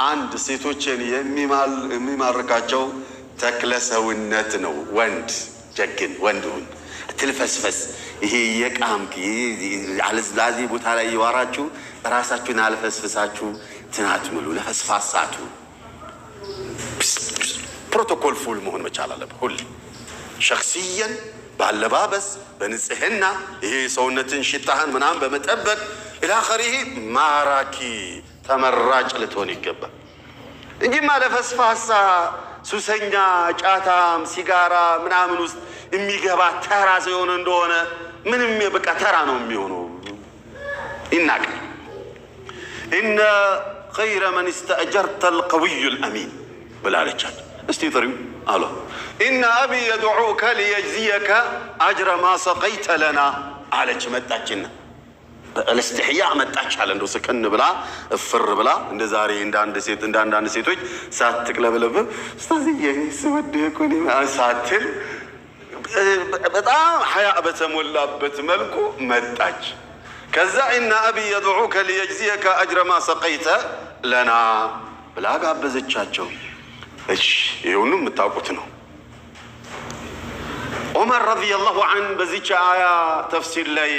አንድ ሴቶችን የሚማርካቸው ተክለ ሰውነት ነው። ወንድ ጀግን ወንድ ሁን፣ ትልፈስፈስ። ይሄ የቃምክ አልዝላዚ ቦታ ላይ እየዋራችሁ ራሳችሁን አልፈስፍሳችሁ ትናት ምሉ ለፈስፋሳቱ ፕሮቶኮል full መሆን መቻል አለብህ። ሁሌ شخصيا በአለባበስ፣ በንጽህና፣ ይሄ ሰውነትን ሽታህን ምናምን በመጠበቅ إلى آخره ማራኪ ተመራጭ ልትሆን ይገባል እንጂማ ለፈስፋሳ ሱሰኛ ጫታም ሲጋራ ምናምን ውስጥ የሚገባ ተራ ሰው የሆነ እንደሆነ ምንም በቃ ተራ ነው የሚሆነው፣ ይናቃል። إن خير من استأجرت القوي الأمين ብላለቻት። እስቲ ጥሪው አሏ። إن أبي يدعوك ليجزيك أجر ما سقيت لنا አለች። መጣችና በ الاستحياء መጣች አለ። እንደው ስክን ብላ እፍር ብላ እንደ ዛሬ እንደ አንድ ሴት እንደ አንዳንድ ሴቶች ሳትቅለብለብ ኡስታዝዬ ስወድህ እኮ እኔ ሳትል በጣም حياء በተሞላበት መልኩ መጣች። ከዛ إن أبي يدعوك ليجزيك أجر ما سقيت لنا ብላ ጋበዘቻቸው። እሺ ይሁኑ የምታውቁት ነው። ዑመር رضي الله عنه በዚች አያ ተፍሲር ላይ